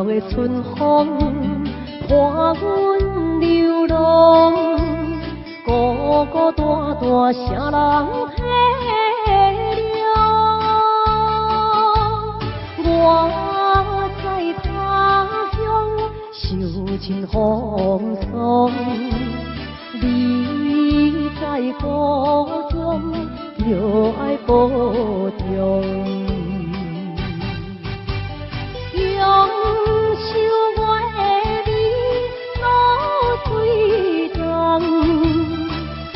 的春風伴阮流浪，孤孤單單誰人體諒？我在他鄉受盡風霜，你在故鄉著愛保重。中秋月暝露水重，山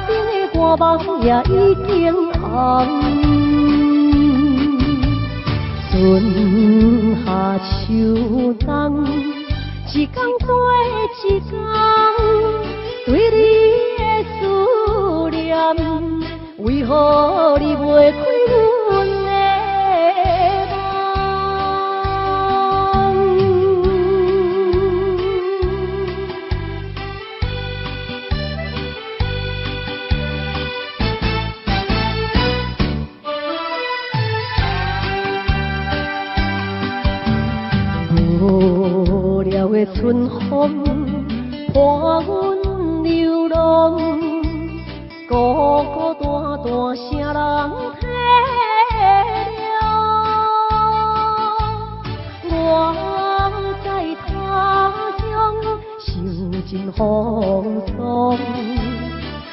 頂的歌夢也已經紅。春夏秋冬，一天過一天，對你的思念，為何你袂開阮的夢？無聊的春風伴阮流浪，孤孤單單誰人體諒？我在他鄉受盡風霜，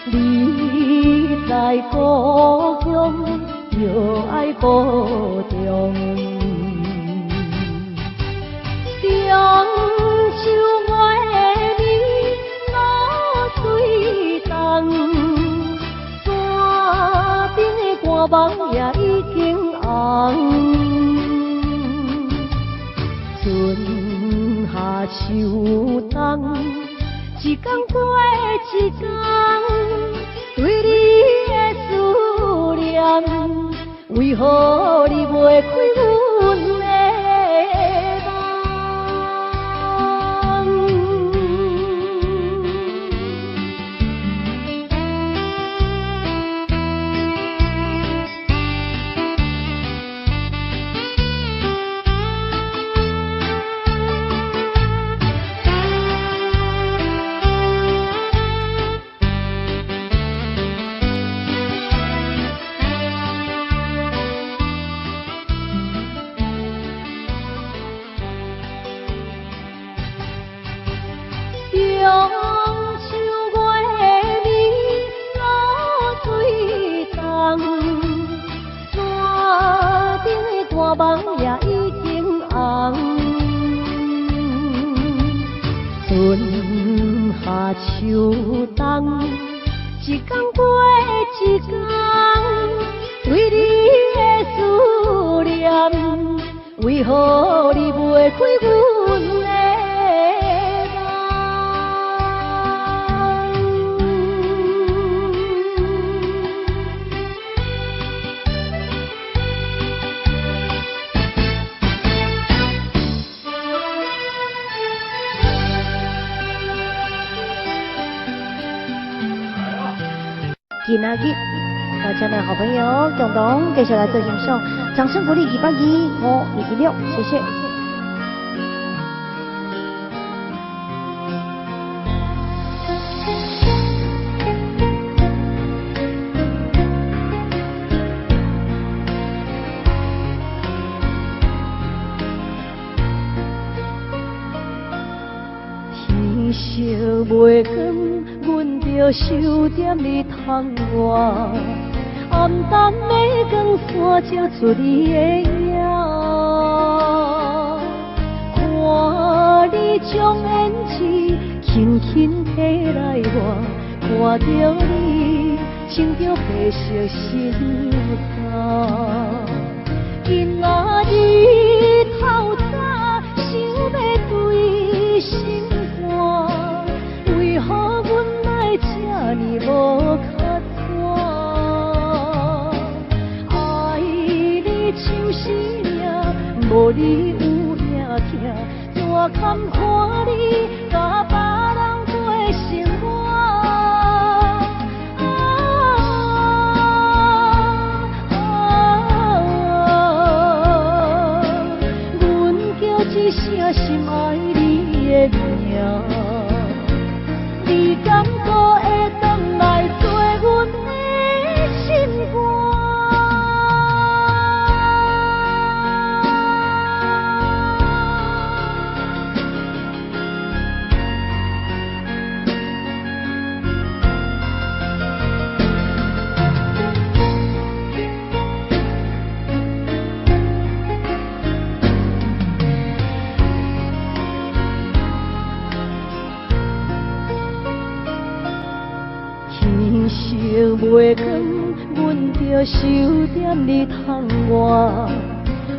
你在故鄉著愛保重。中秋月暝露水重，山頂的歌夢也已經紅。春夏秋冬，一天過一天，對你的思念，為何你袂開阮的夢？中秋月暝露水重，山頂的歌夢也已經紅。春夏秋冬，一天過一天，對你的思念，為何你袂開阮的夢？今仔日，大家的好朋友共同繼續來做欣賞，掌聲鼓勵2825216，謝謝。天色袂光，阮就守踮你窗外，暗淡的光线照出你的影，看你將胭脂輕輕提來抹，看著你穿著白色新衫，今仔日透早想欲對心肝，為何阮愛這呢無卡紙？愛你像生命，無你有影疼，怎堪看你佮別人過生活？啊啊，阮叫一著手踮你窗外，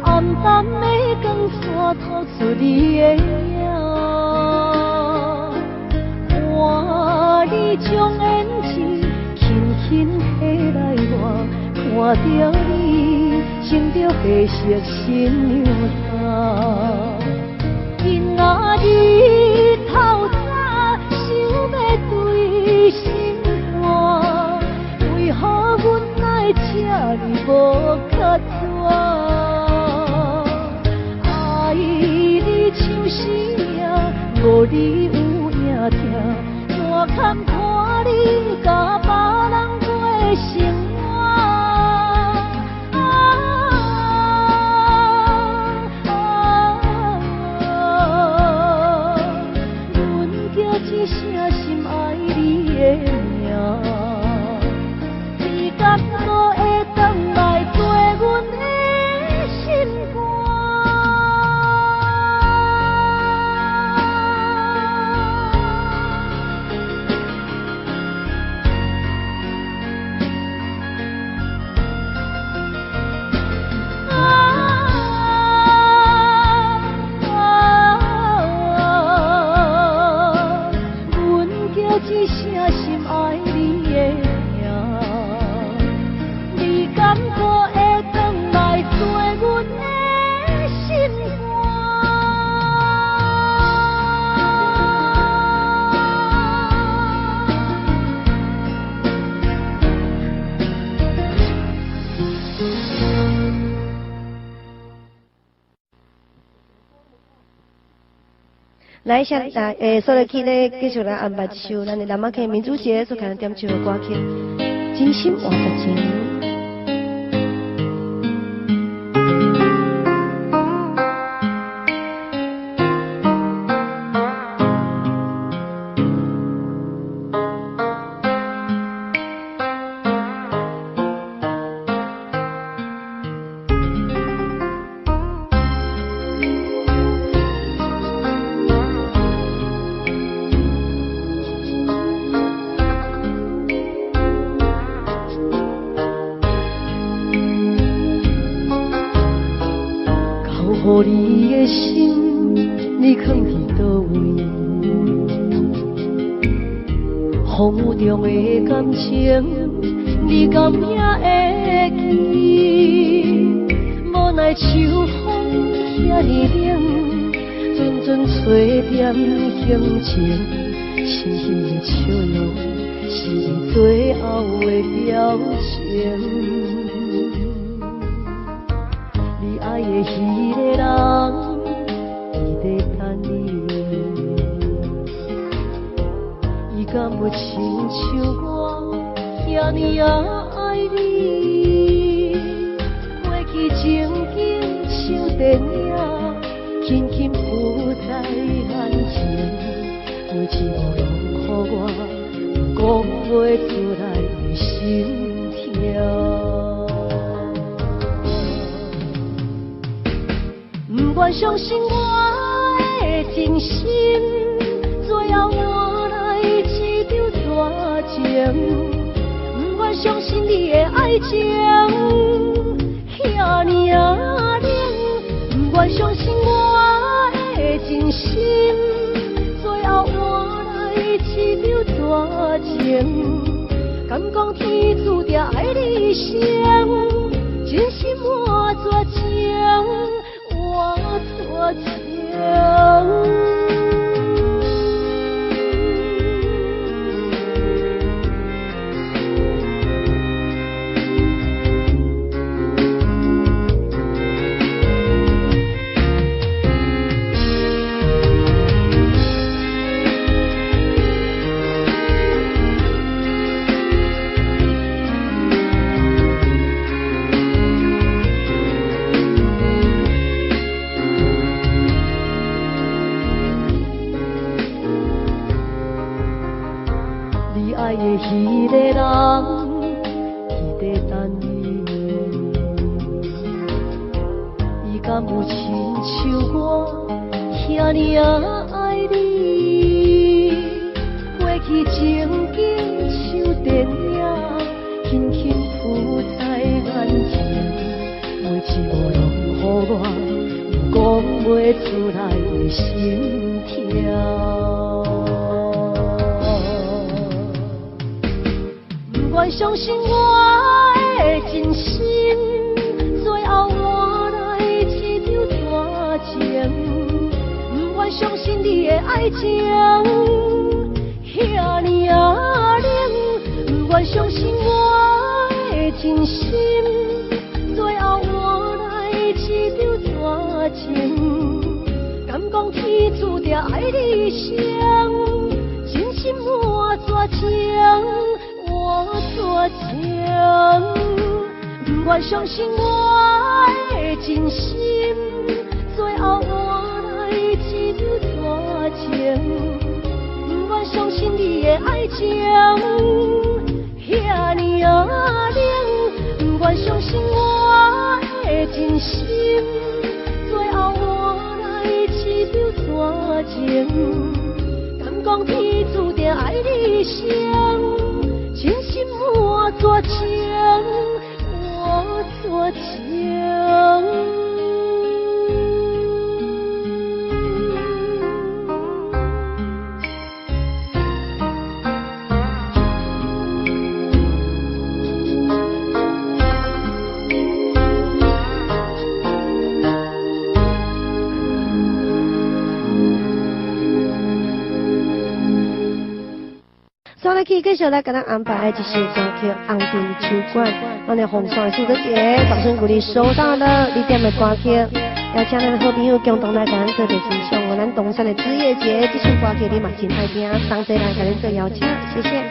暗淡的光线透出你的影。看你将胭脂轻轻提来抹，看著你穿著白色新娘衫。今仔日透早想欲对心肝，为何阮爱这呢无决绝？爱你像生命，无你有影疼，怎堪看你佮别人过生活？啊啊！阮叫一声深爱你的名，你敢阁会转来做阮的心肝？啊啊！阮叫一声深爱你的名，你敢阁会转来做阮的心肝？来，下啊，所以去咧，继续来安排一首咱的南马溪民族节所开点唱的歌曲《真心换绝情》。交予你的心，你藏伫佗位？风雨中的感情，你敢也会记？无奈秋风遐呢冷，阵阵吹点乡情，深深的笑容是你最后的表情。你爱的彼个人，伊在等你，伊敢有亲像我遐呢仔爱你？过去情景像电影，轻轻浮在眼前，每一幕拢予我讲袂出来的心痛。不愿相信我的真心，最后换来一场绝情。不愿相信你的爱情遐呢仔冷，不愿相信我的真心，最后换来一场绝情。敢讲天注定爱你一生，真心换绝情，换绝情。你爱的彼个人，伊在等你，伊敢有亲像我遐呢仔爱你？过去情景像电影，轻轻浮在一幕拢予我有講袂出來的心痛。不願相信我的真心，最後換來一場絕情。不願相信你的愛情遐爾啊冷，不願相信我的真心，最後換來一場絕情。敢講天注定愛你一生，真心換絕情，換絕情。不願相信我的真心，最後換來一場絕情。不願相信你的愛情遐爾啊冷，不願相信我的真心，最後換來一場絕情。敢講天注定愛你一生，真心換絕情，換絕情。再來去繼續來共咱安排的一首歌曲《紅燈酒館》，咱的紅線蘇德杰，掌聲鼓勵收到了你點的歌曲，邀請咱的好朋友共同來共咱做者欣賞。咱東山的枝葉節，這首歌曲你嘛真愛聽，同齊來共恁做邀請，謝謝。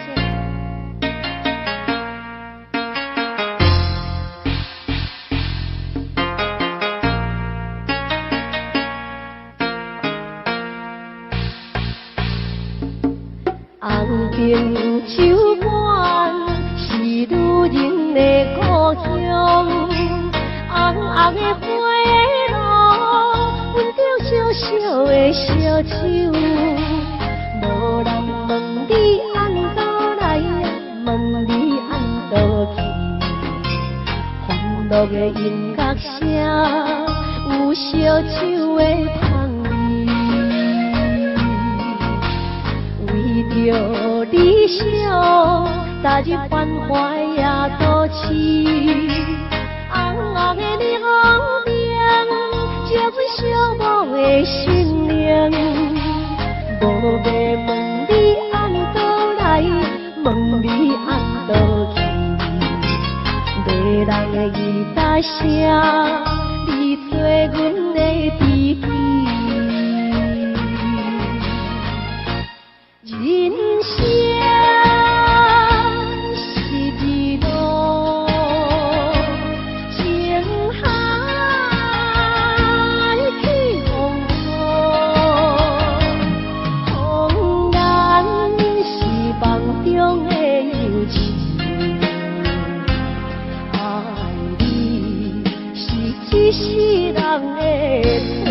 紅燈酒館是女人的故鄉，紅紅的花露，闻著小小的燒酒，無人問你按倒來，問你按倒去，歡樂的音樂聲，有燒酒的香味。為著理想，踏入繁華的都市，紅紅的霓虹燈，照阮寂寞的心靈。無欲問你按倒來，問你按倒去，迷人的吉他聲，你做阮的知己。人生是一路情海起風波，紅顏是夢中的遊戲，愛你是一世人的錯。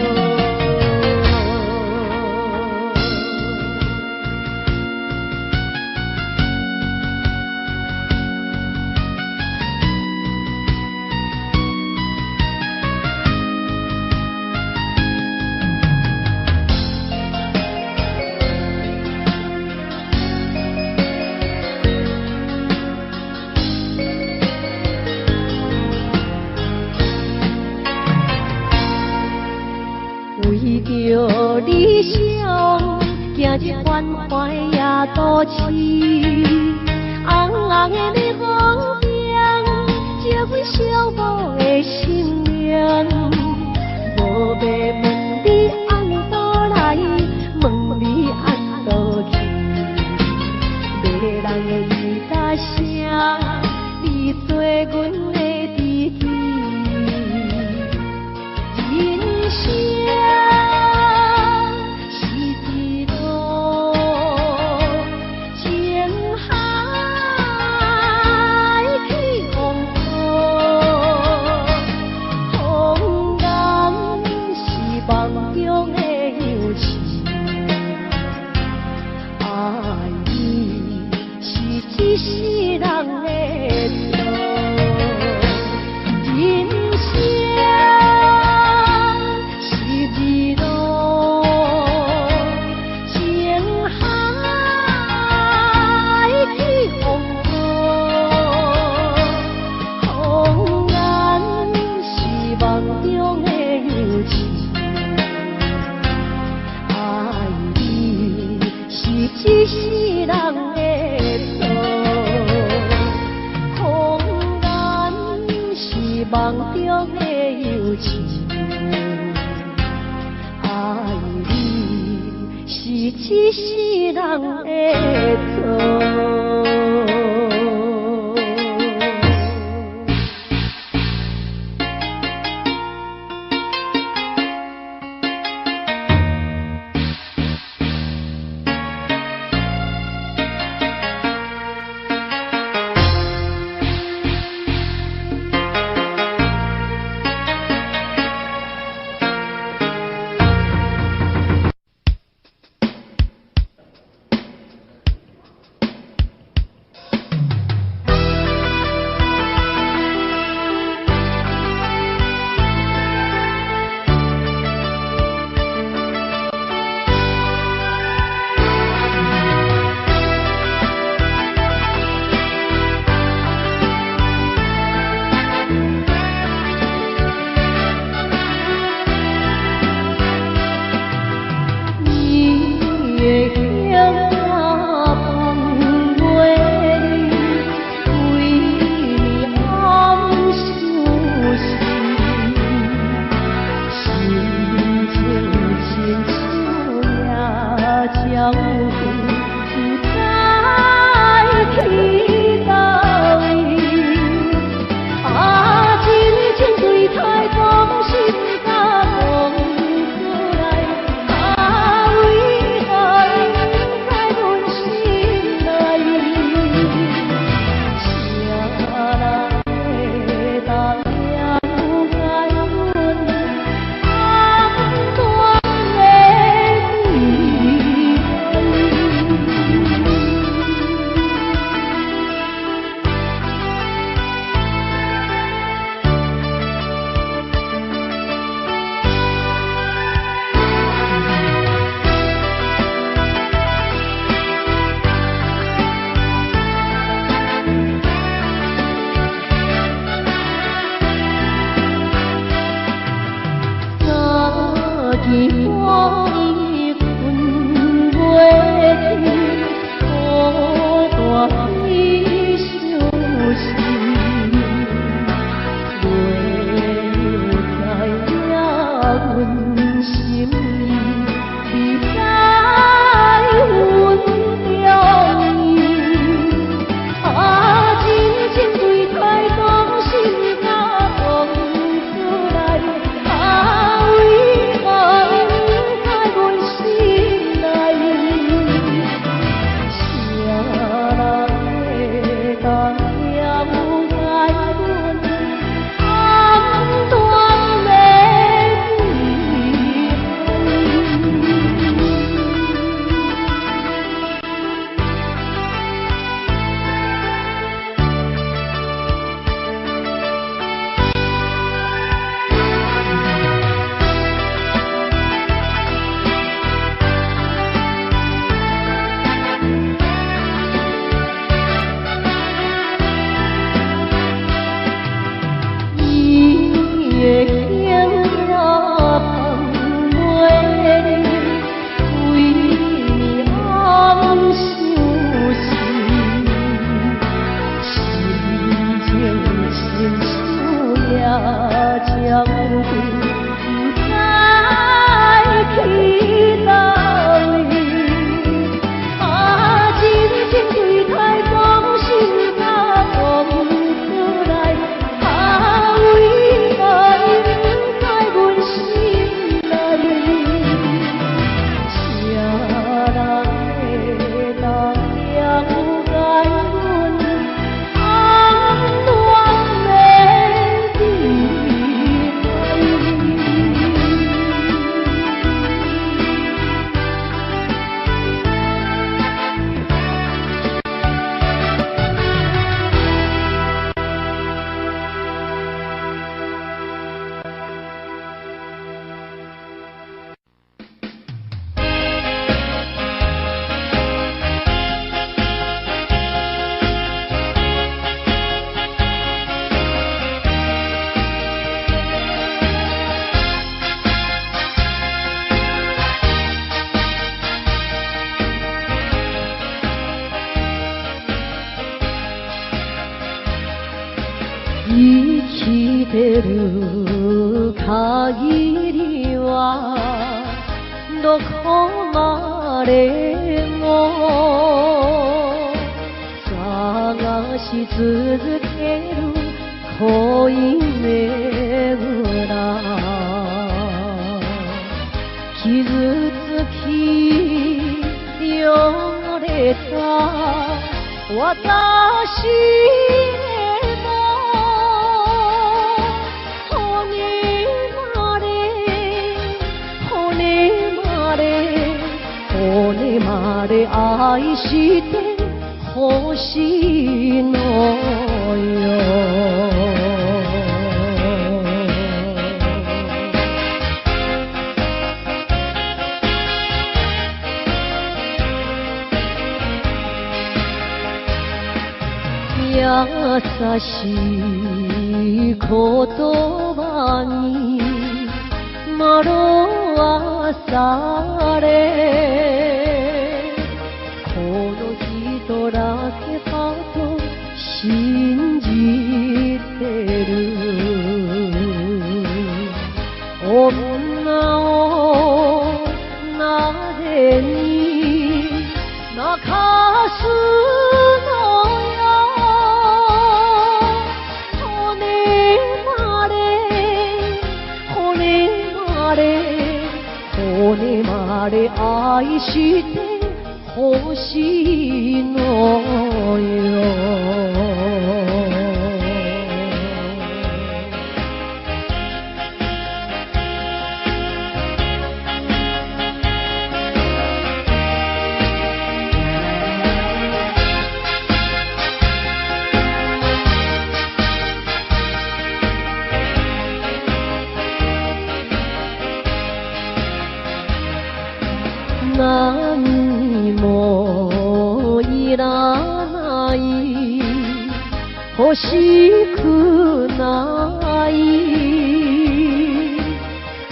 為著理想，行入繁華的都市，紅紅的霓虹燈，照阮寂寞的心靈。無欲問你按倒來，問你按倒去，迷人的吉他聲，你做阮的知己。人生是一路情海起風波，夢中的友情，愛你是一世人的錯。きてる限りはどこまでも探し続ける恋ねぐら傷つき汚れた私でも骨まで骨まで骨まで愛してほしいのよ。優しい言葉に惑わされこの人だけだと信じてる女をなぜに泣かすのよ。骨まで骨まで骨まで愛してほしいのよ。何もいらない欲しくない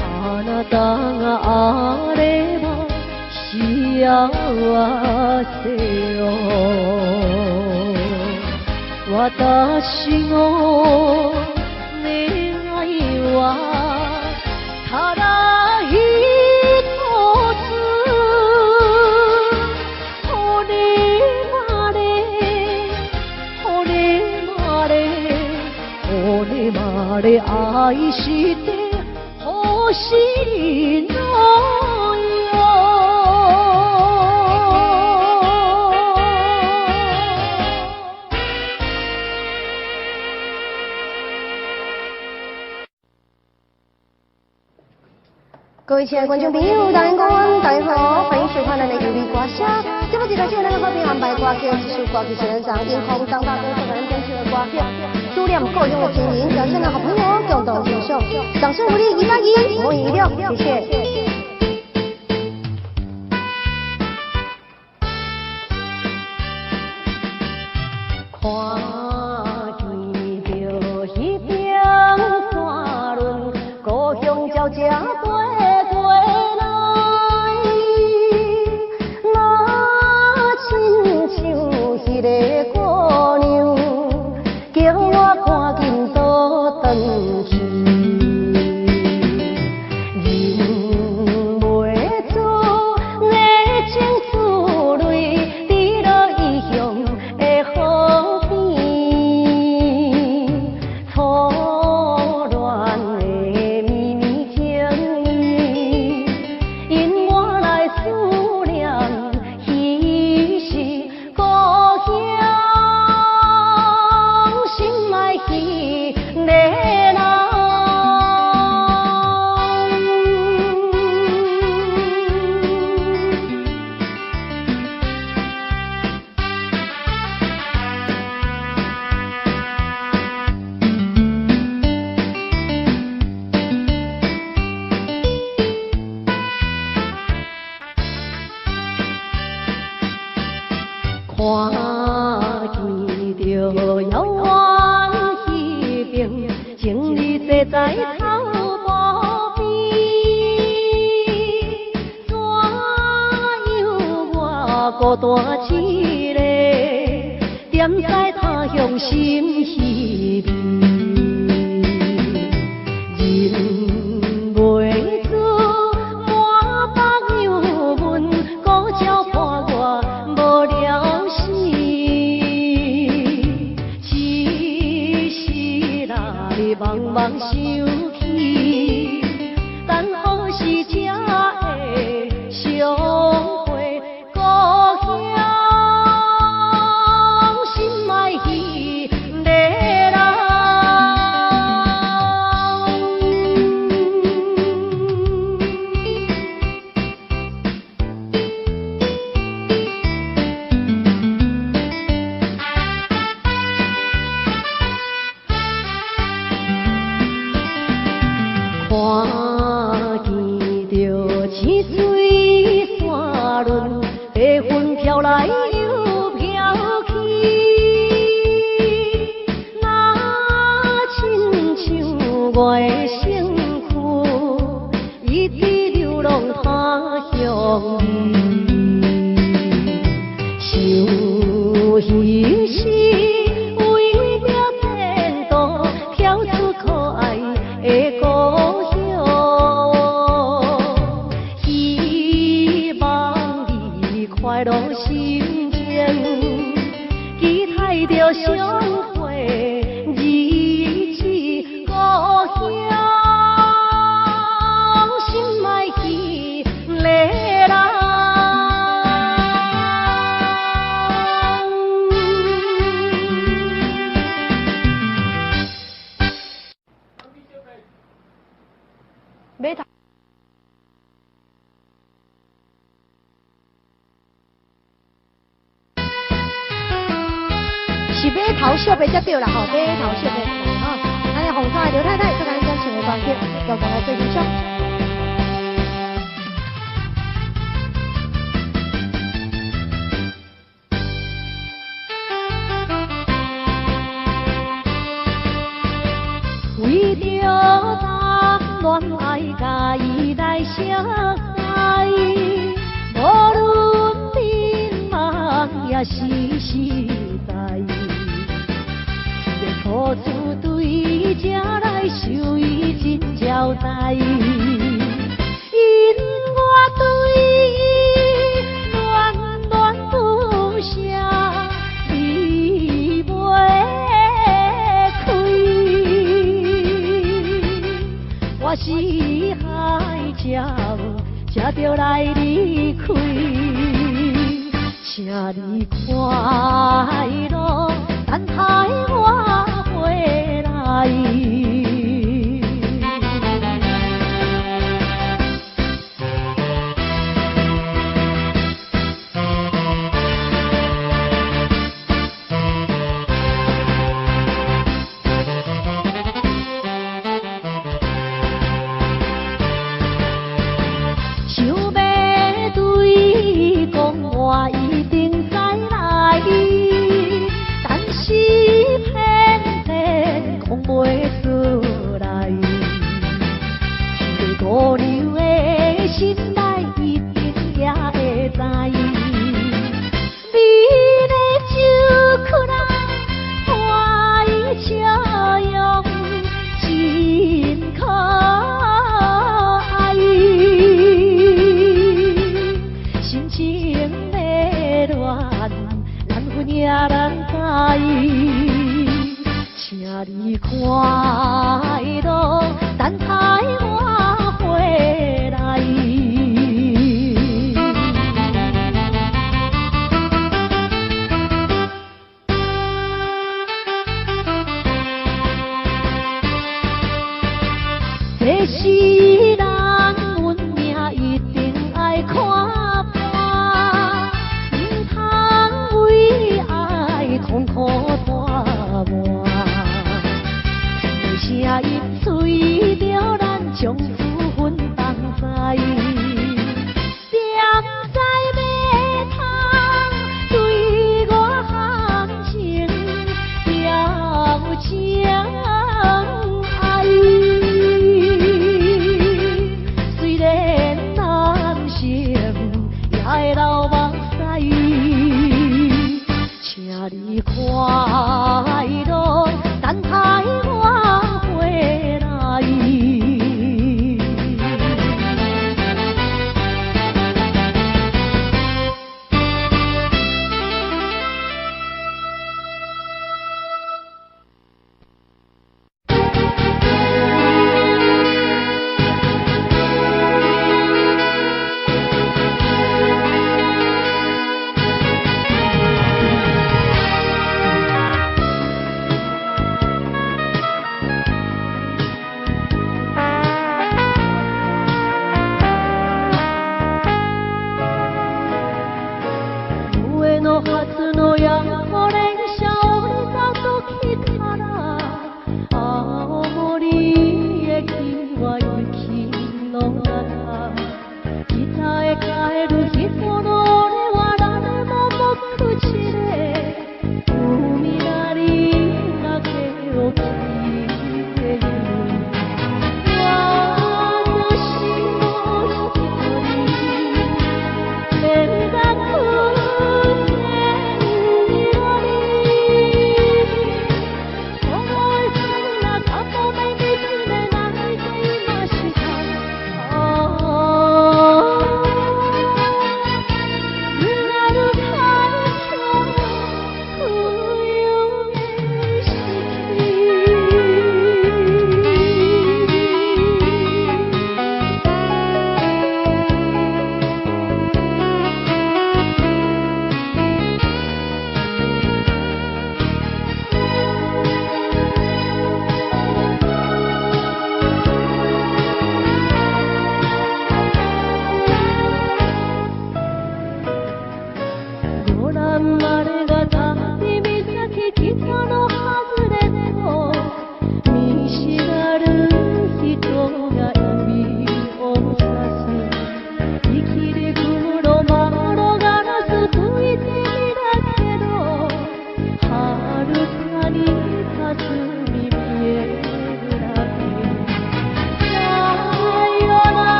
あなたがあれば幸せよ。私の願いはただ一つ骨まで骨まで骨まで愛してほしいのよ。各位亲爱的观众朋友，大家好，大家好，欢迎收看咱的悠美歌声。这部一开始，咱好朋友安排歌曲，这首歌曲是咱张英宏张大哥所咱点唱的歌曲《思念故乡的情人》，邀请咱好朋友共同欣赏，掌声鼓励210，我一六，谢谢。看见著彼边山崙，故乡鸟只飞过来，若亲像彼个姑娘，叫我赶紧倒转去。忍袂住的情思泪，滴落异乡的河边，初恋的绵绵情意，引我来思念彼时故乡心爱彼个人。看见著遥远彼边，情侣坐在头路边，怎样我孤单一个，踮在他乡心稀微。茫茫想起，等何時才會相會故鄉？心愛彼个人。看見著清水山崙，白雲飄來又飄去，若親像我的身軀，一直流浪他鄉里。想彼時為著前途，跳出可愛的故鄉，希望你快樂心情，期待著相會日子故鄉，心愛彼个人。碼頭是碼頭小白才對啦吼，碼頭小白吼。咱的紅山的劉太太，做咱講唱的歌曲，共同來做欣賞。為著談戀愛，佮伊來相愛，無論眠夢抑是實在，這個初次對這來受伊真招待，因我對伊戀戀不捨，離袂開。我四海才才著來離開，請你快樂，等待我回來。想欲對伊講，我一定再來，但是偏偏講袂出來。這個姑娘的心內一定也會知，美麗酒曲來歡喜笑容，真可愛。心情的亂，難分也難開，請你快樂，等待我回來。這世人運命一定愛看破，毋通為愛痛苦拖磨。這聲音隨著咱將此分同在，點知欲通對我含情表情愛。雖然難成，也會流目屎。請你快樂，等待我回來。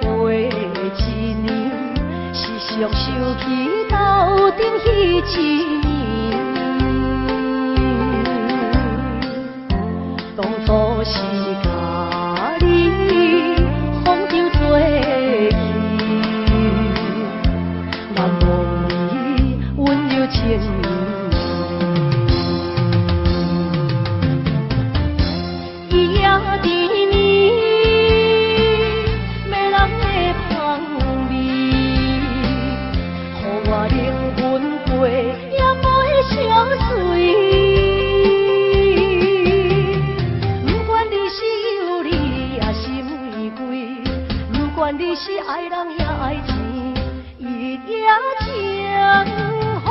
過一年，時常想起鬥陣彼一暝。當初是共你風中做去，難忘你溫柔情。伊也甜蜜，迷人的香味，予我靈魂飛也飛相隨。不管你是尤利抑是玫瑰，不管你是愛人抑愛錢，一夜情予我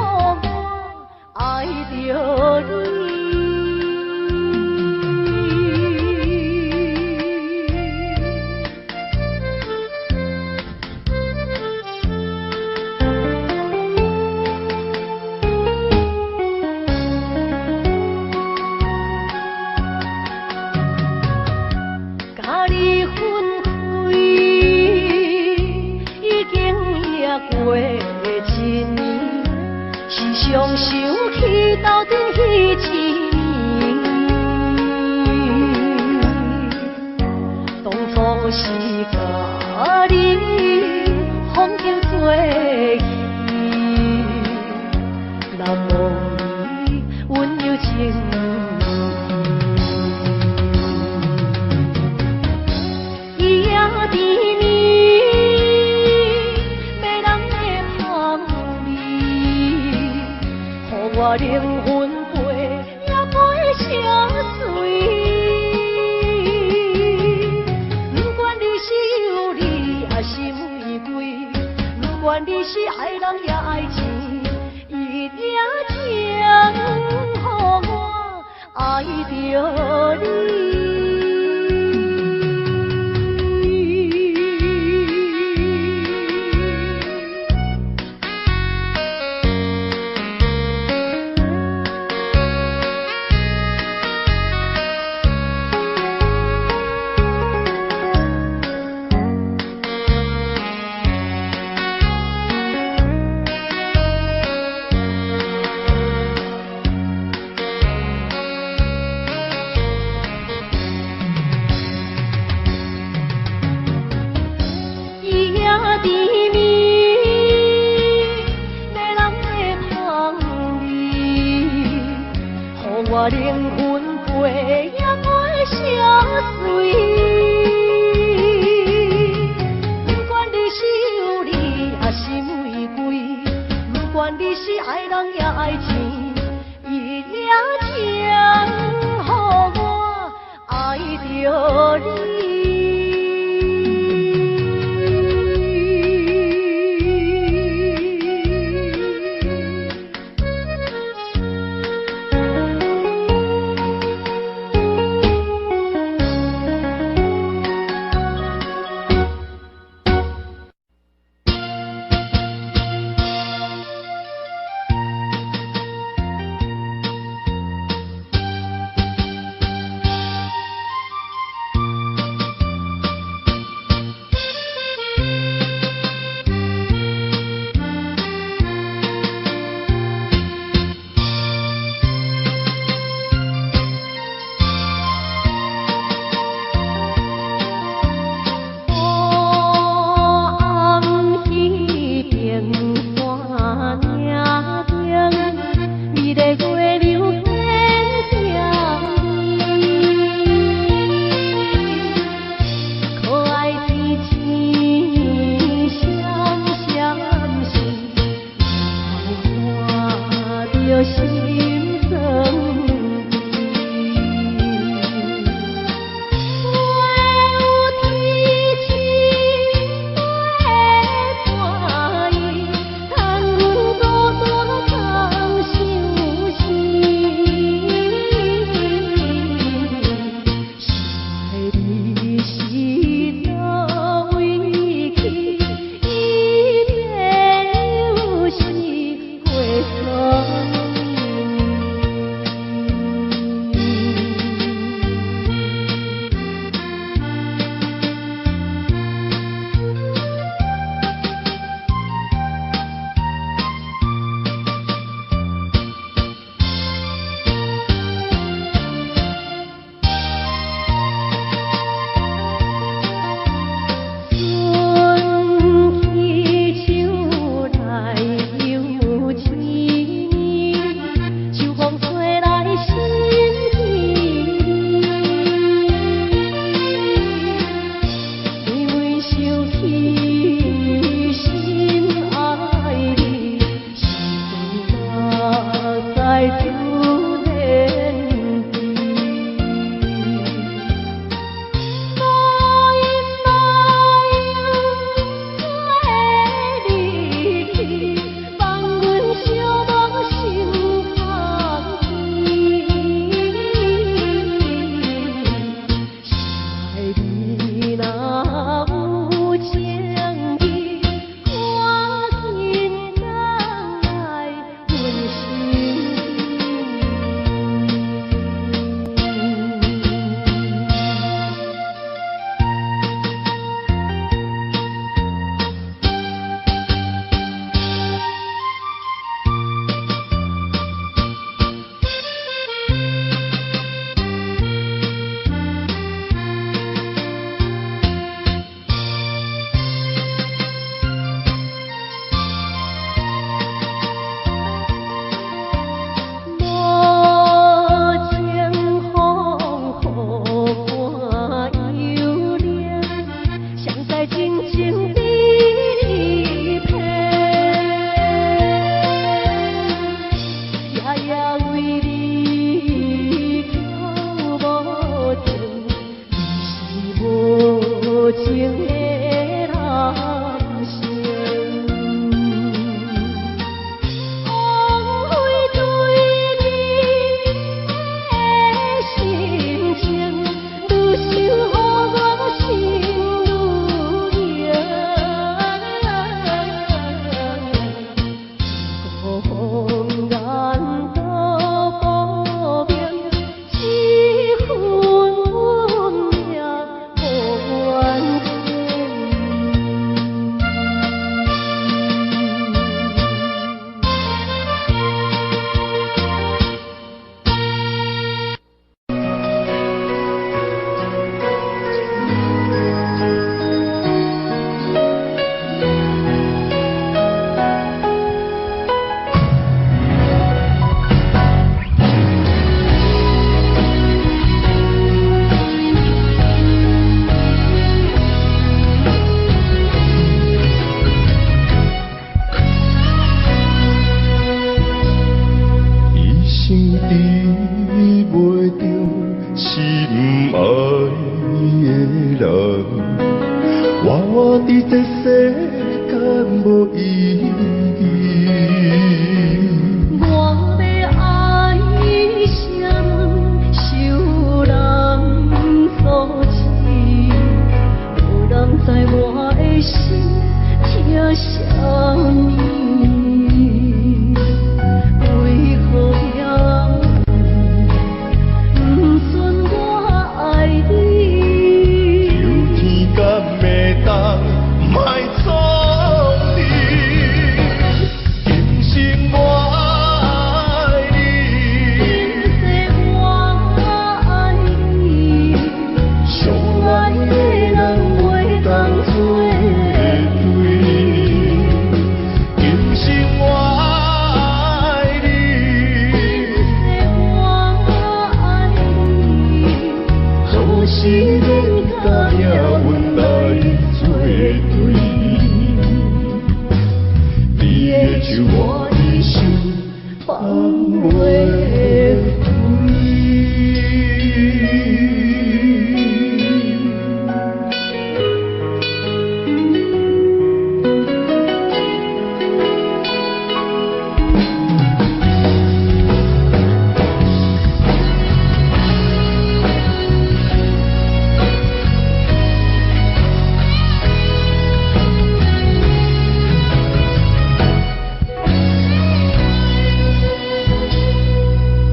愛著你。佮你分開，已經也過一年，時常想起鬥陣彼一暝。當初是共你風中做去，難忘你溫柔情。伊也甜蜜，迷人的香味，予我靈魂飛也飛相隨。不管你是尤利抑是玫瑰，不管你是愛人抑愛錢，一夜情予我愛著你。伊也甜蜜，迷人的香味，予我靈魂飛也飛相隨。不管你是尤利抑是玫瑰，不管你是愛人抑愛錢，一夜情予我愛著你。情的人生。枉费對你的深情，愈想予我心愈冷。講言都無明，這份運命無完成。一生得袂著心愛的人，活佇這世間無意義。我欲愛啥人，受人所賜，無人知我的心疼啥物。為何命運不准我愛你？求天敢會當莫創你，今生我愛你，今世我愛你，相愛愛的的人人袂袂當當做做對。對。今生我愛你，今世我愛你，好時免佮命運來做對。你的手我一生放袂開。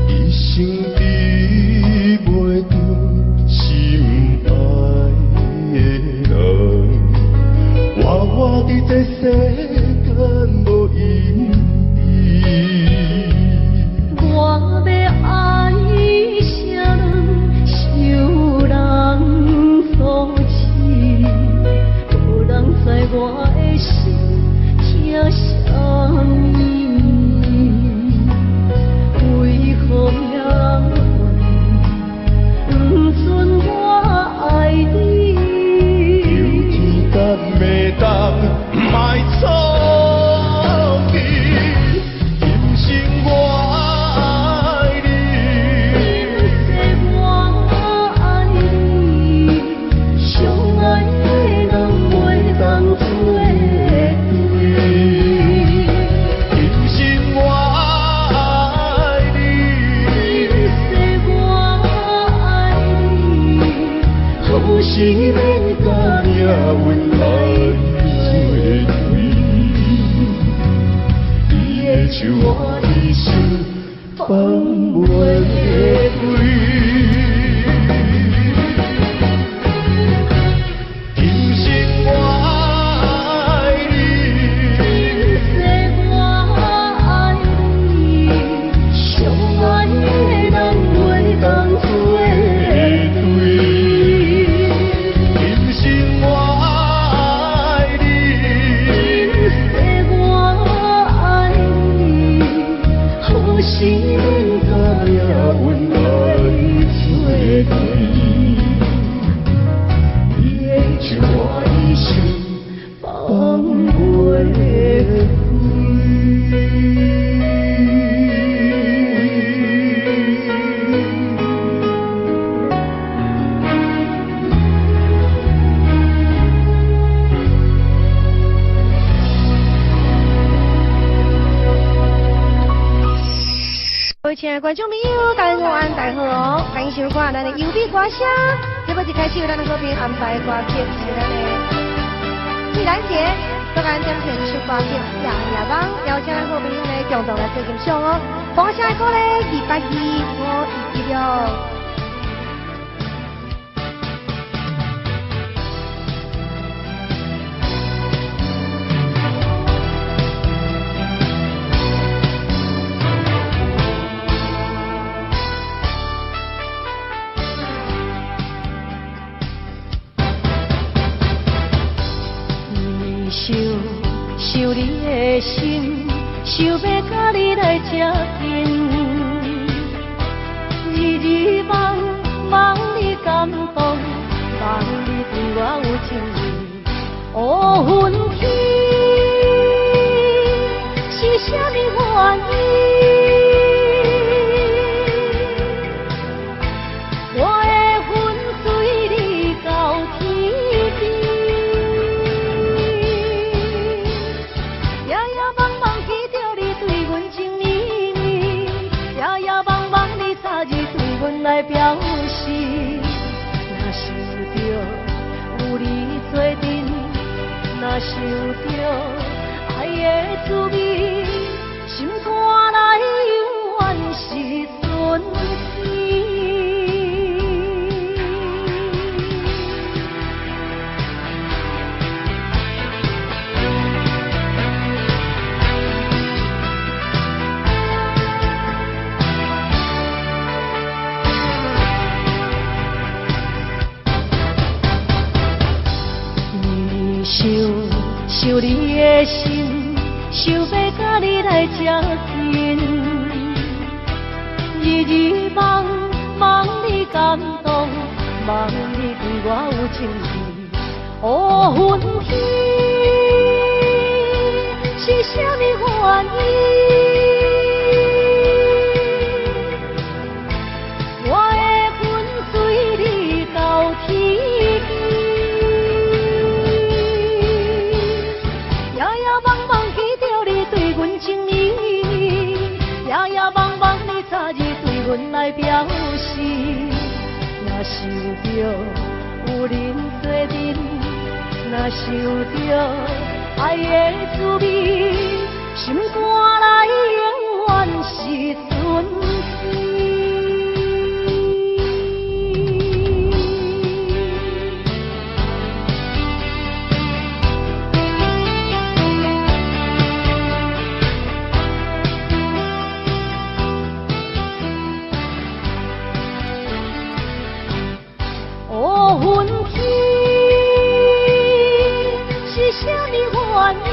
一生得袂著心愛的人，活佇這世間無意義。我欲愛啥人，受人所賜，無人知我的心疼啥物。為何命運不准我愛你？求天敢會當莫創你，今生我愛你，今世我愛你，相愛的人袂當做對。今生我愛你，今世我愛你，好時免佮命運來做對。你的手我一生放放袂袂開。開。今生我愛你，今世我愛你，相相愛的人袂當做對。今生我愛你，今世我愛你，好時免佮命運來親愛的觀眾朋友，大家午安，大家好哦，歡迎收看咱的優美歌聲。這擺一開始有咱的好朋友安排的歌曲是咱的志蘭姐，所共咱點唱這首歌曲《夜夜夢》，邀請咱好朋友呢共同來做欣賞哦。放聲的歌咧，282 516。想想你的心，想欲佮你來接近，日日夢夢你感動，夢你對我有情意。哦，分天是啥物原因？我的魂隨你到天邊。來表示，若想著有你做陣，若想著愛的滋味，心肝內永遠是春天。想想你的心，想欲佮你來接近，日日夢夢你感動，夢你對我有情意。哦，分天是啥物原因？我的魂隨你到天邊。阮來表示，若想著有恁做陣，若想著愛的滋味，心肝內永遠是春天。哦，分天是啥物原因？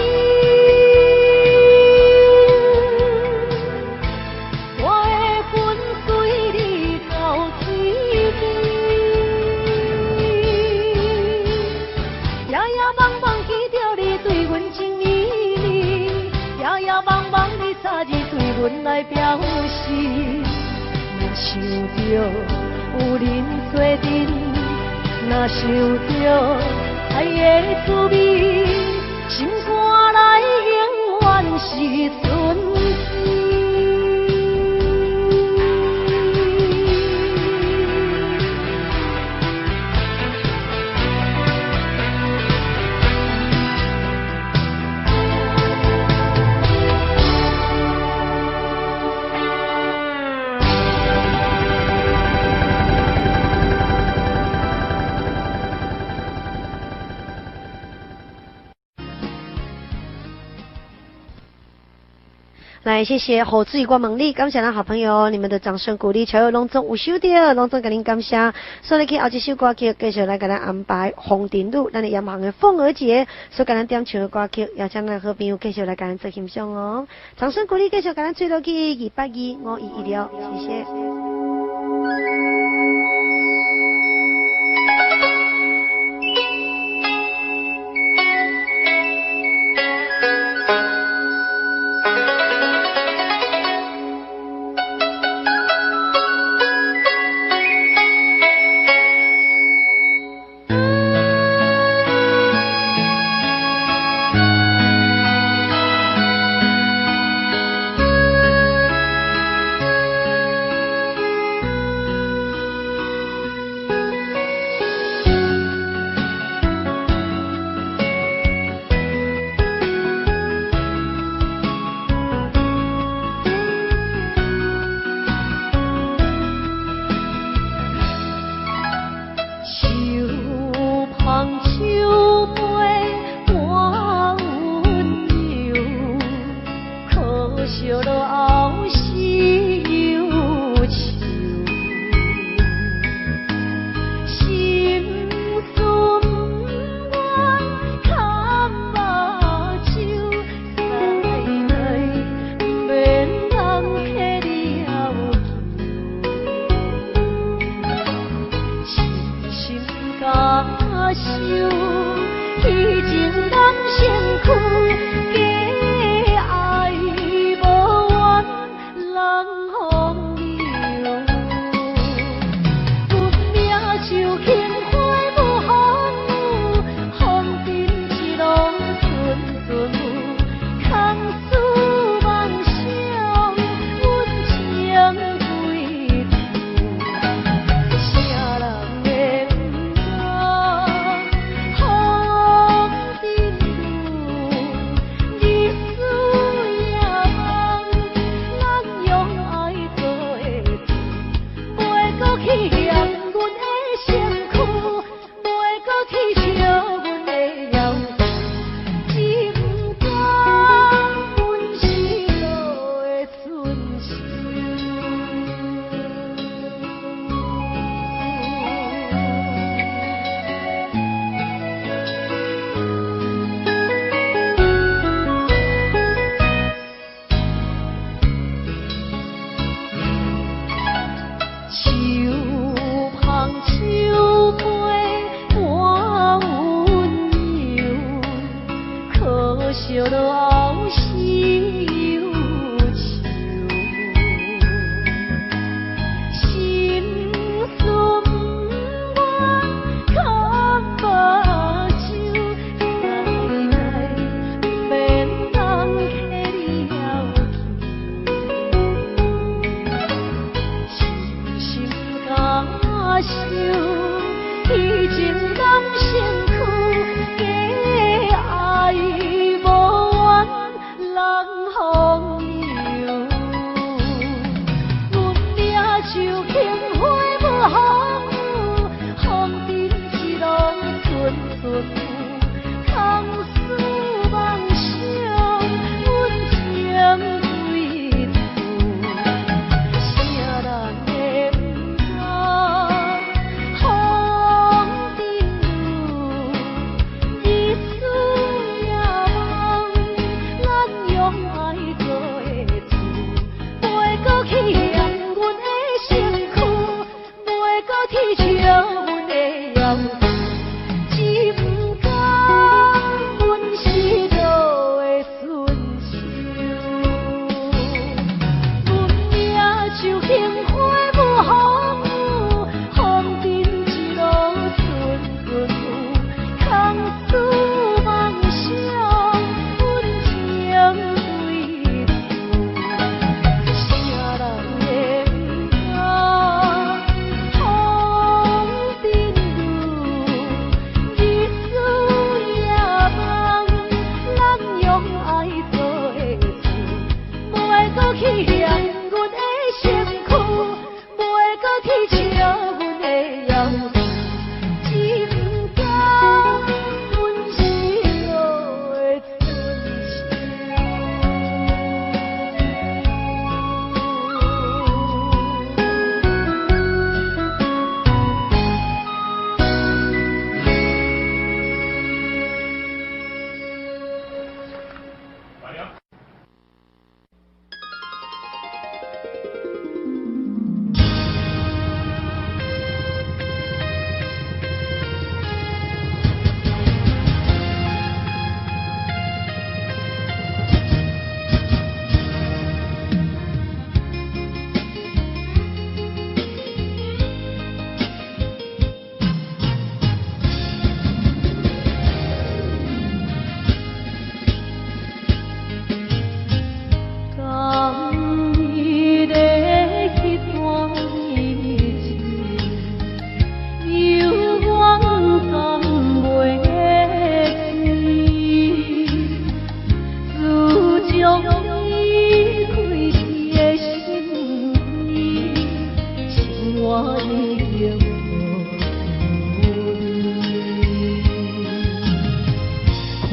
我的魂隨你到天邊，夜夜夢夢記著你對阮情綿綿，夜夜夢夢你早日對阮來表示，若想著有恁做陣。若想著愛的滋味，心肝內永遠是春天。來，謝謝何志我問你，感謝咱好朋友你們的掌聲鼓勵，喬友攏總有收到，攏總共恁感謝。所以去後一首歌曲，繼續來共咱安排馮定女，咱的嚴行的鳳娥姐所共咱點唱的歌曲，邀請咱好朋友繼續來共咱做欣賞哦。掌聲鼓勵，繼續共咱吹落去282 5116，謝謝。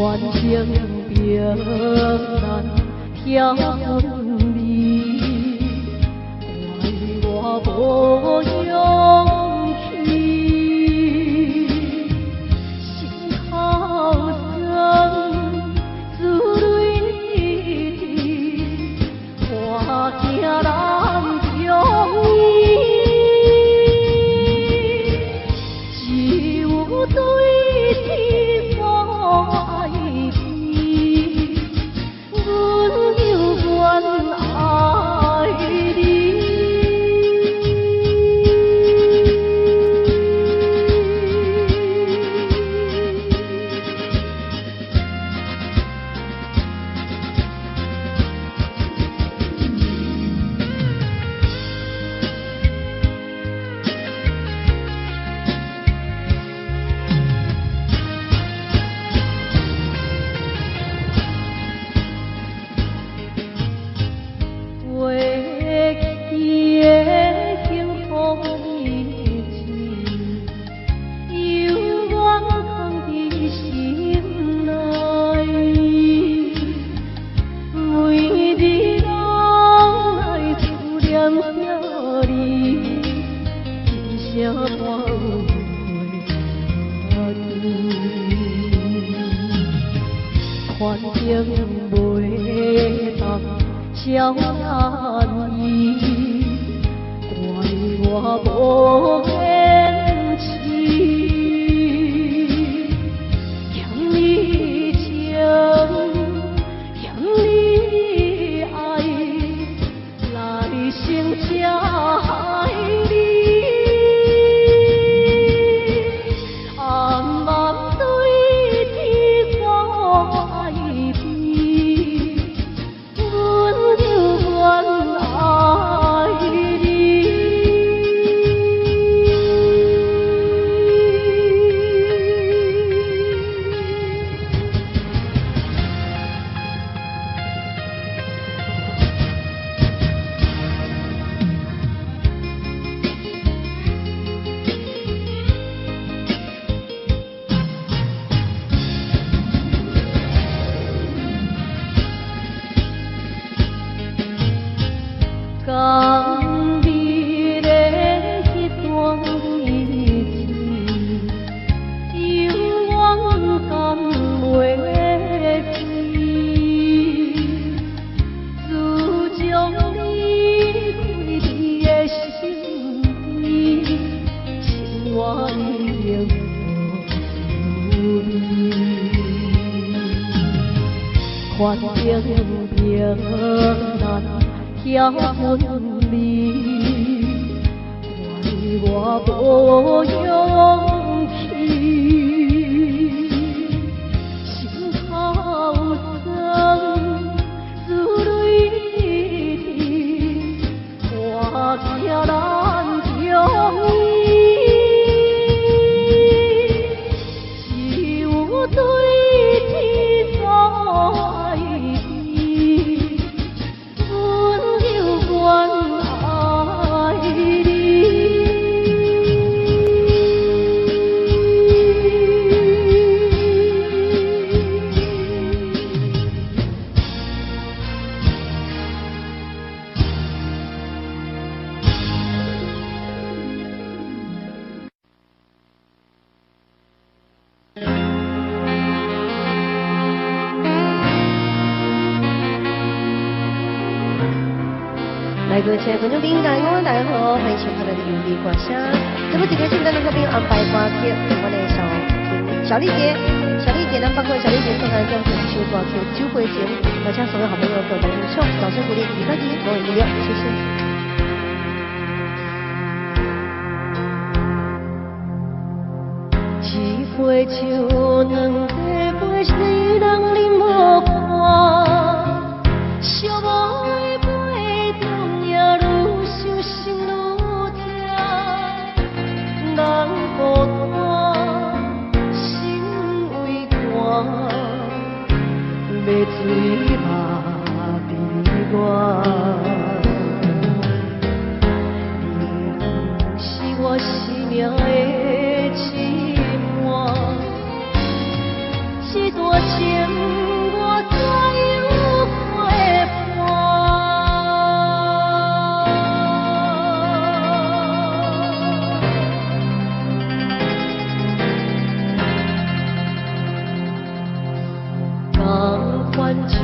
反正别难挑分离，怪我无勇气，心口酸，珠泪滴，我惊难中医，只有对天所爱你，阮犹原爱你。过去的幸福日子，犹原藏伫心内。每日拢来思念著你，一声半过去。反正袂当招咱伊，怪我无坚持，欠你情，欠你爱，来生才爱你。暗暗对天所爱你，阮犹原爱你。甘美的彼段日子，犹原甘袂记。自从离开你的身边，生活已经无滋味。反正别难挑分离，怪我无勇气，心口酸，珠泪滴，我惊难中医，只有对天所爱你，阮犹原爱你。来，各位亲爱的观众朋友，大家好，大家好，欢迎收看咱的优美歌声。这不，这个是咱的好朋友安排歌曲，阮的小小丽姐，小丽姐，咱包括小丽姐送来点这首歌曲《酒杯情》，邀请所有好朋友共同欣赏，掌声鼓励，礼拜二五月六，谢谢。一杯酒，两杯，世人饮无半，寂寞的杯中也愈伤心愈痛，人孤单，心畏寒，要醉嘛悲我。你是我生命的一半，这段情情我怎樣陪伴？仝款树，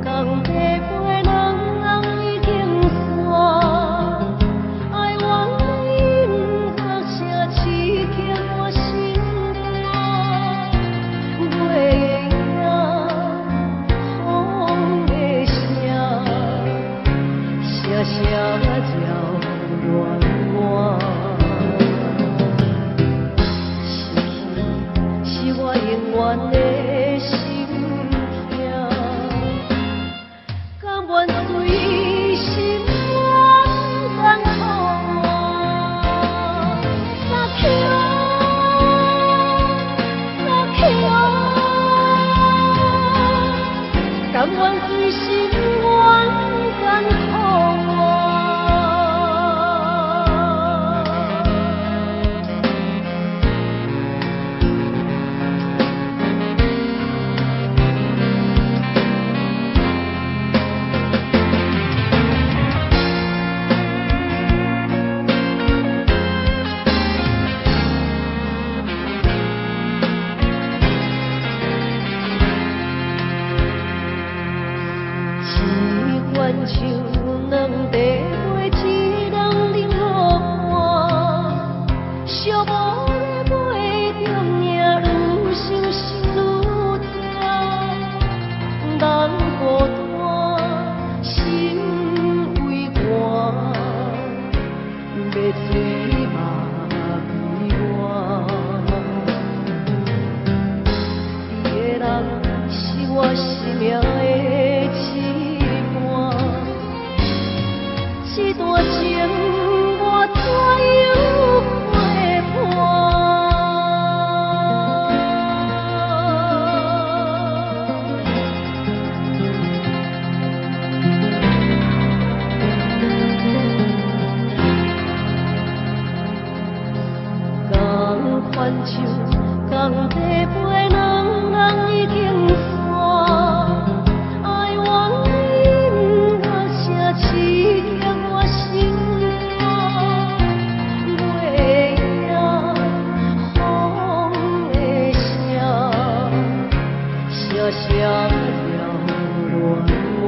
仝地飞，两人已经散。爱怨的音乐声刺激我心肝，月的影，风的声，声声扰乱我。失去是我永远的心痛，甘愿随心愿艰苦活。撒娇，撒娇，甘愿随心愿艰苦活。一悬树，两地飞，一人冷落寒。寂寞的飞中影，愈想心愈痛。人孤单，心畏寒，欲醉嘛悲怨。你的人是我生命的一半，这段情我怎样陪伴？仝款树，仝地飞，两人已经散。爱怨的音乐声刺激我心肝，月的影，风的声，声声扰乱我。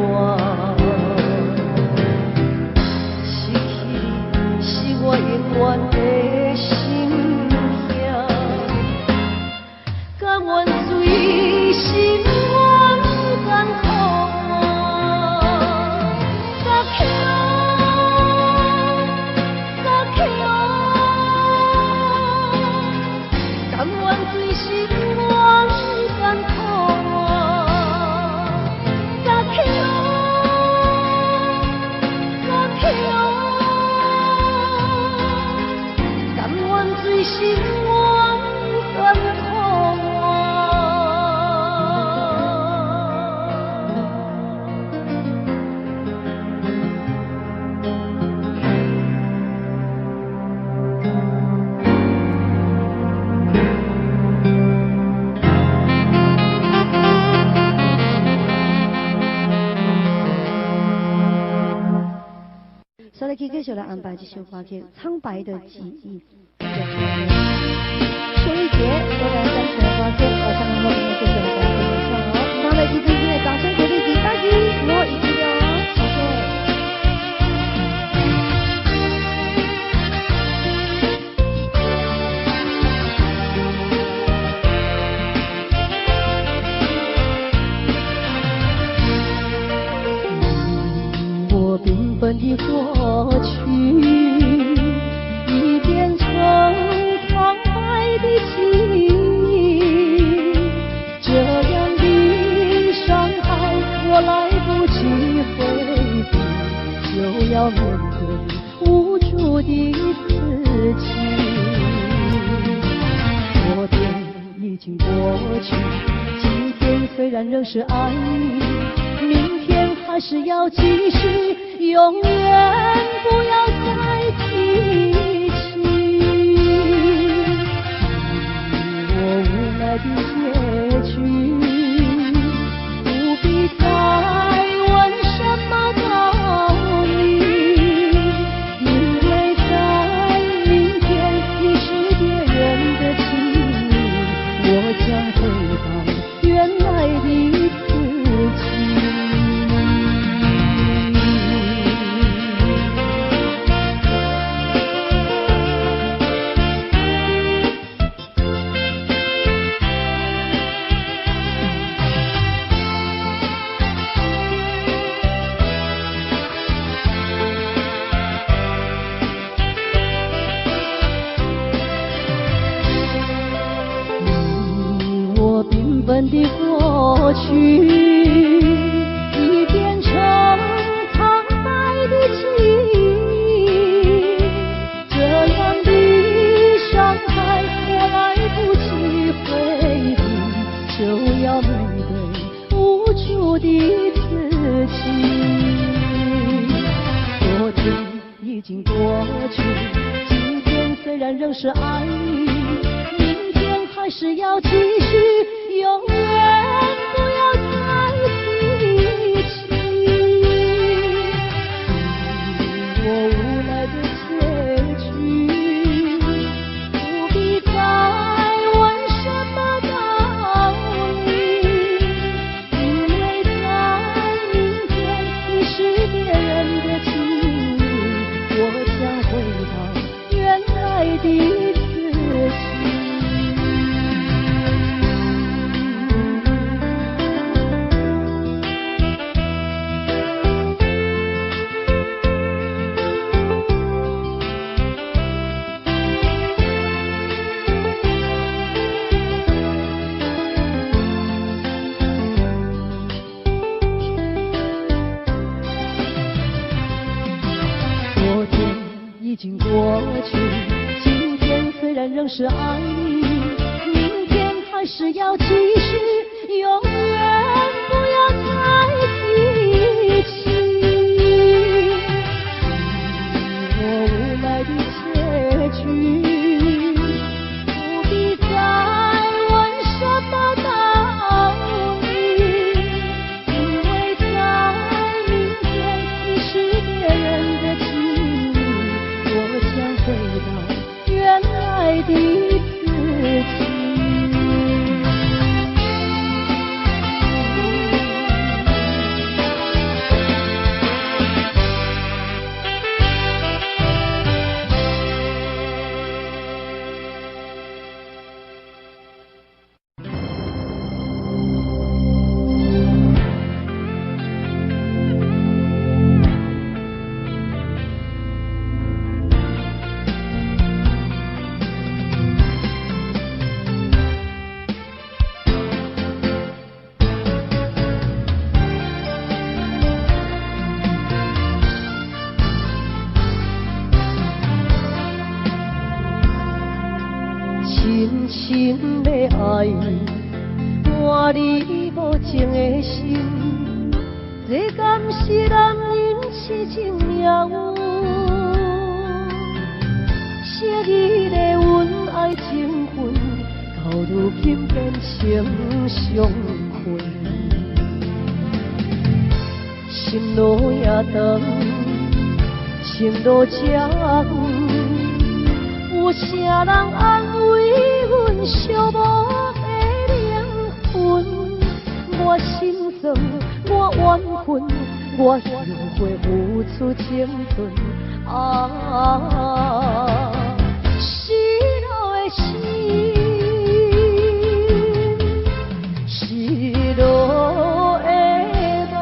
失去是我永远的心痛，甘愿随心愿艰苦活。撒娇，撒娇，甘愿随心愿艰苦活。撒娇，撒娇，甘愿随心愿艰苦活。所以，繼續來安排這首歌曲《蒼白的記憶》。邱一傑，我來欣賞歌曲，我相信我們繼續來分享哦。那麼，今天的掌聲鼓勵，大家我一起哦，謝謝。你我缤纷的過去，已變成蒼白的記憶。這樣的傷害，我來不及回避，就要面對無助的自己。昨天已經過去，今天雖然仍是愛你，明天還是要繼續，永遠不要再提起。你我無奈的結局。們的過去已變成蒼白的記憶，這樣的傷害我來不及回避，就要面對無助的自己。昨天已經過去，今天雖然仍是愛你，明天還是要繼續，永遠不要再提起。我無奈的結局，不必再問什麼道理，因為在明天你是別人的情侶，我將回到原來的自己。昨天已經過去，今天雖然仍是愛你，明天還是要繼續，永遠不要再提起。我無奈的結局，不必再問什麼道理，因為在明天你是別人的情侶，我將回到原來的自己。深深的愛，換你無情的心，這敢是男人痴情命運？昔日的恩愛情分，到如今變成傷痕。心路也長，情路這遠，有啥人安慰阮寂寞的靈魂？我心酸，我怨恨，我後悔付出青春。啊，失落的心，失落的夢。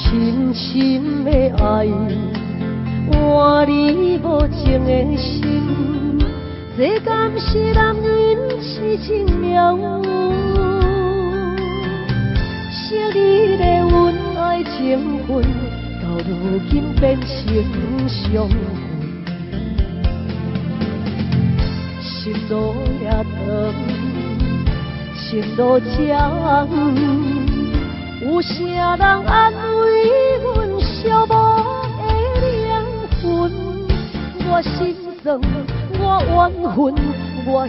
深深的愛，換你無情的心，這敢是男人痴情命運？昔日的恩愛情分，到如今變成傷痕。心路也長，情路這遠，有啥人安慰阮寂寞的靈魂？我心酸，我怨恨，我後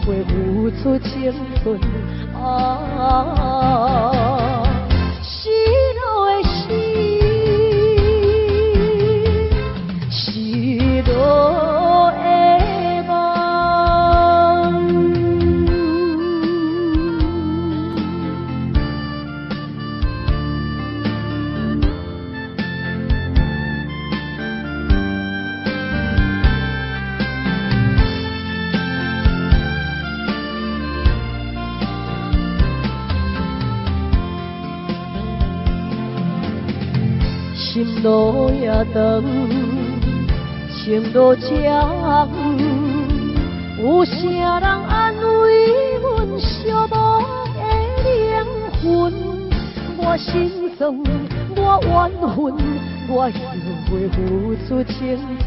悔付出青春。啊，失落的心，失落的夢。心路也長，情路长，有啥人安慰阮寂寞的灵魂？我心酸，我怨恨，我后悔付出青春。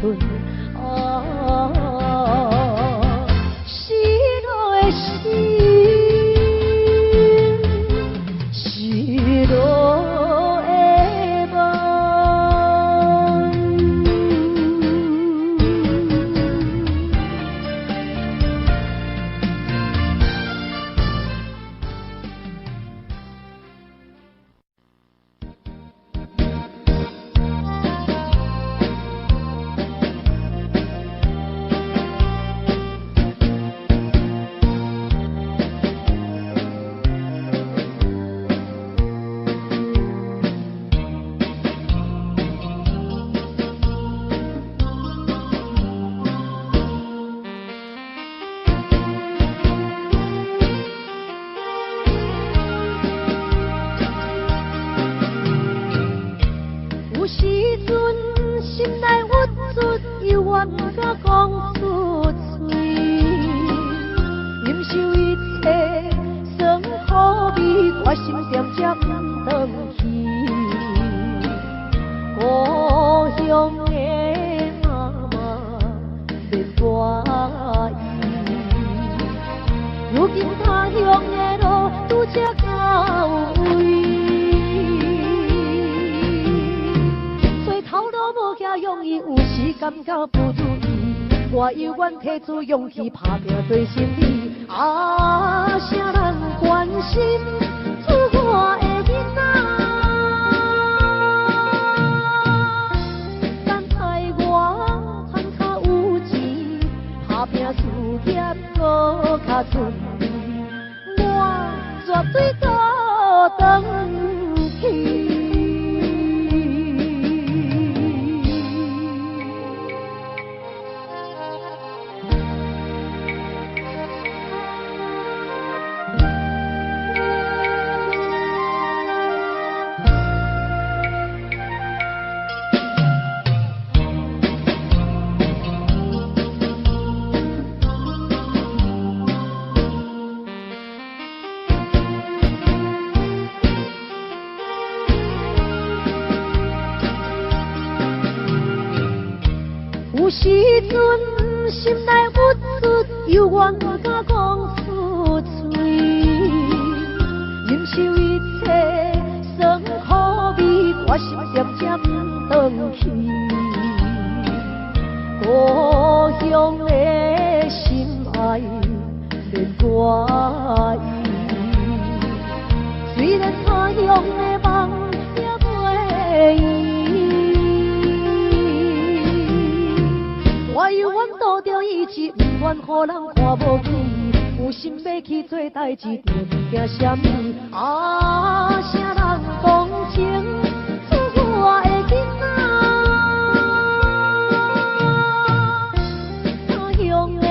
啊，失落的心，失落的梦。有时阵心内郁卒，犹原不敢讲出嘴，忍受一切酸苦味，我心渐渐不转去。故乡的妈妈免挂意，如今他乡的路拄才到位。容易，有时感觉不如意，我犹原提出勇气打拼做生意。啊，啥人关心厝外的囡仔？等待我趁较有钱，打拼事业阁较顺利，我绝对倒转去。有时阵心内郁卒，犹原不敢讲出嘴，忍受一切酸苦味，我心渐渐转去。故乡的心爱免挂意，虽然他乡的梦也袂圆。我犹原赌著意志，不愿予人看无起。有心欲去做代誌，就毋惊啥物。啊，啥人同情厝外的囡仔？他乡的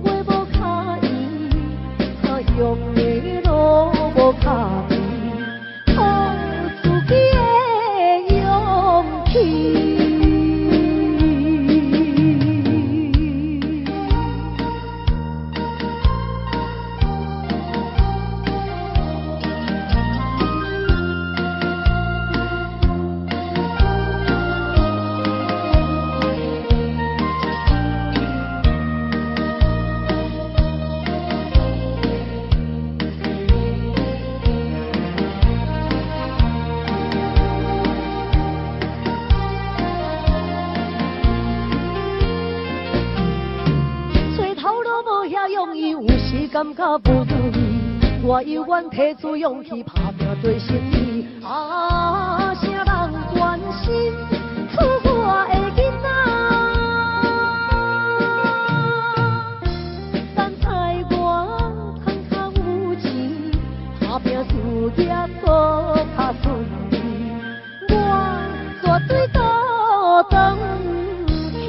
话无較圆，他乡的路無較平，靠自己的勇氣。感覺不如意，我猶原提出勇氣打拼做生意。啊，啥人關心厝外的囡仔？等待我趁較有錢，打拼事業閣較順利，我絕對倒轉去。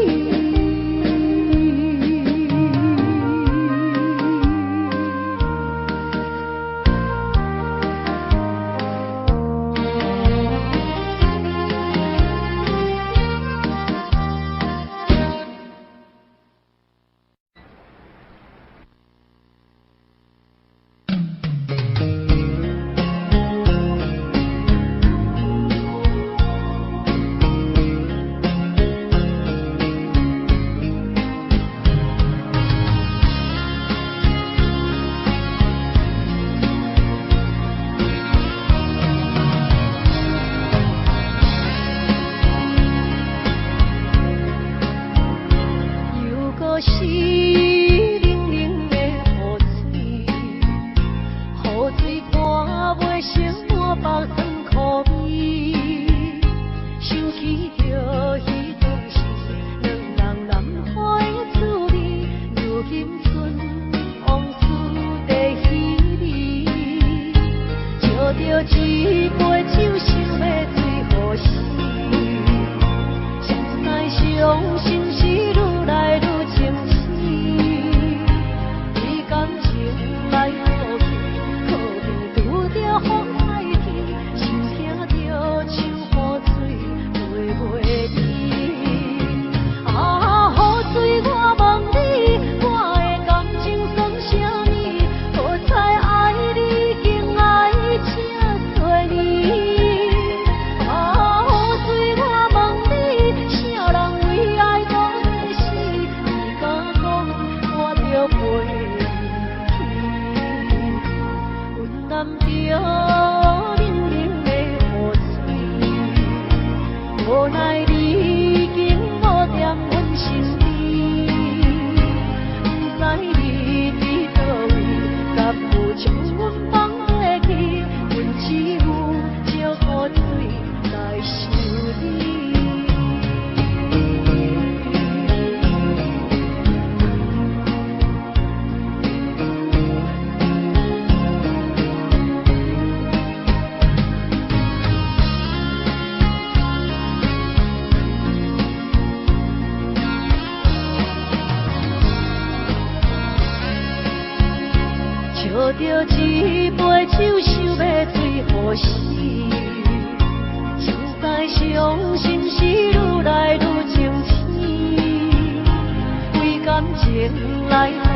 著一杯酒，想欲醉予死。怎知傷心事愈來愈情深，為感情來